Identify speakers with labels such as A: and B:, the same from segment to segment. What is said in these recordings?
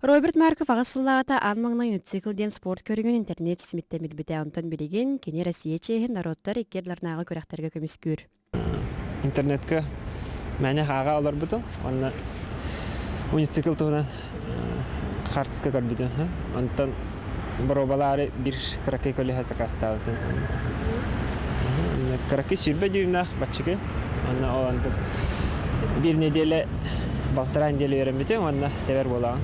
A: Роберт Марков аҕыс сыллааҕыта аан маҥнай уницикл диэн спорт көрүҥүн интернет ситимиттэн билбитэ. Онтон билигин кини Россия чиэһин норуоттар икки ардыларынааҕы күрэхтэргэ көмүскүүр.
B: Интернетка мээнэ ааҕа олорбутум уонна уницикл туһунан хаартыска көрбүтүм. Онтон боруобалаары биир кыракый көлөһө сакаастаабытым. Кыракый 20 дюймнаах баччыгы. Онно ол онтон биир неделя балтараа неделя үөрэммитим уонна тэбэр буолаҕын.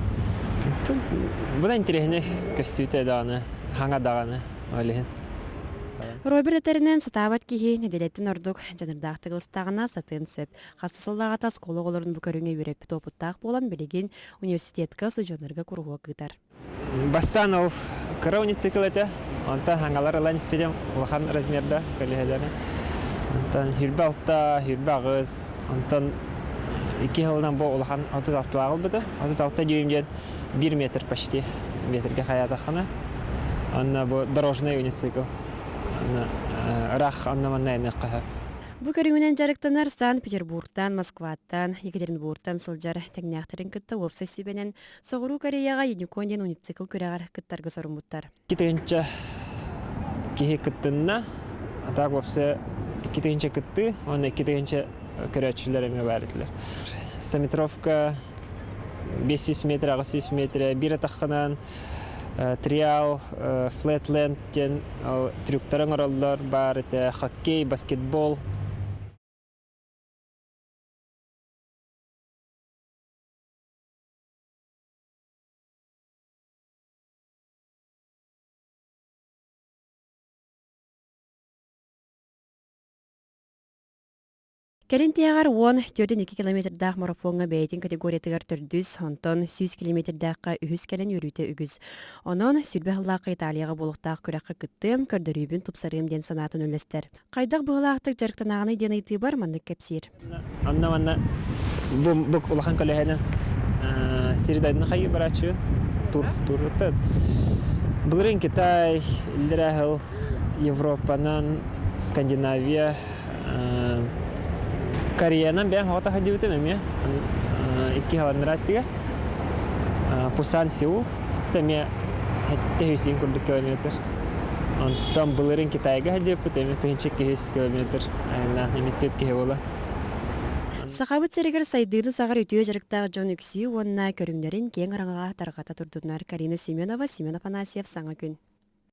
B: Бу интэриэһинэй көстүүтэ даҕаны, хаҥа даҕаны ол иһин.
A: Роберт этэринэн, сатаабат киһи нэдиэлэттэн ордук дьаныардаахтык ылыстаҕына сатыан сөп. Хас да сыллааҕыта оскуола оҕолорун бу көрүҥҥэ үөрэппит уопуттаах буолан, билигин университетка устудьуоннарга куруһуок ыытар.
B: Бастаан ол кыра уницикл этэ, онтон хаҥалар ылан испитим улахан размерда көлөһөлөрү. Онтон 26, 28, онтон икки сылынан бу улахан 36-лаах ылбытым. 36 дюйм диэн 1 метр почти метргэ хайаатаххына. Онно бу дорожный уницикл. Онно ыраах онно-манна айаныахха сөп.
A: Бу көрүҥүнэн дьарыктанар Санкт-Петербургтан, Москваттан, Екатеринбургтан сылдьар тэҥнээхтэрин кытта уопсай сүбэнэн Соҕуруу Кореяҕа Юникон диэн уницикл күрэҕэр кыттарга соруммуттар.
B: 2 тыһыынча киһи кыттынна, а так вообще 2 тыһыынча кыттыы уонна 2 тыһыынча көрөөччүлэр эмиэ баар этилэр. Стометровка 500 метр, 800 метр биир атаххынан триал, флетленд диэн трюктары оҥороллор баар этэ, хоккей, баскетбол.
A: Кэлин тиһэҕэр 10,42 километрдаах марафоҥҥа бэйэтин категориятыгар төрдүс, онтон 100 километрдаахха үһүс кэлэн үөрүүтэ үгүс. Онон 20 сыллаахха Италияҕа буолуохтаах күрэххэ кыттыам, көрдөрүүбүн тупсарыам диэн санаатын үллэстэр. Хайдах быһыылаахтык дьарыктанаҕыный диэн ыйытыыбар маннык кэпсиир.
B: Онно манна бу, бу улахан көлөһөнөн сири дойдуну хайыы барааччыбын. Тур, тур. Былырыын Китай, иллэрээ сыл Европанан, Скандинавия, Кореянан бэйэм оҕото сылдьыбытым эмиэ. Икки сыланнара аттыгар. Пусан, Сеул. Эмиэ 700 курдук километр. Онтон былырыын Китайга сылдьыбыппыт эмиэ 1200 километр айаннаан эмиэ түөрт киһи буола.
A: Сахабыт сиригэр сайдыыны саҕар үтүө дьарыктаах дьон үксүү уонна көрүҥнэрин киэҥ араҥаҕа тарҕата турдуннар. Карина Семенова, Семен Афанасьев, Саҥа күн.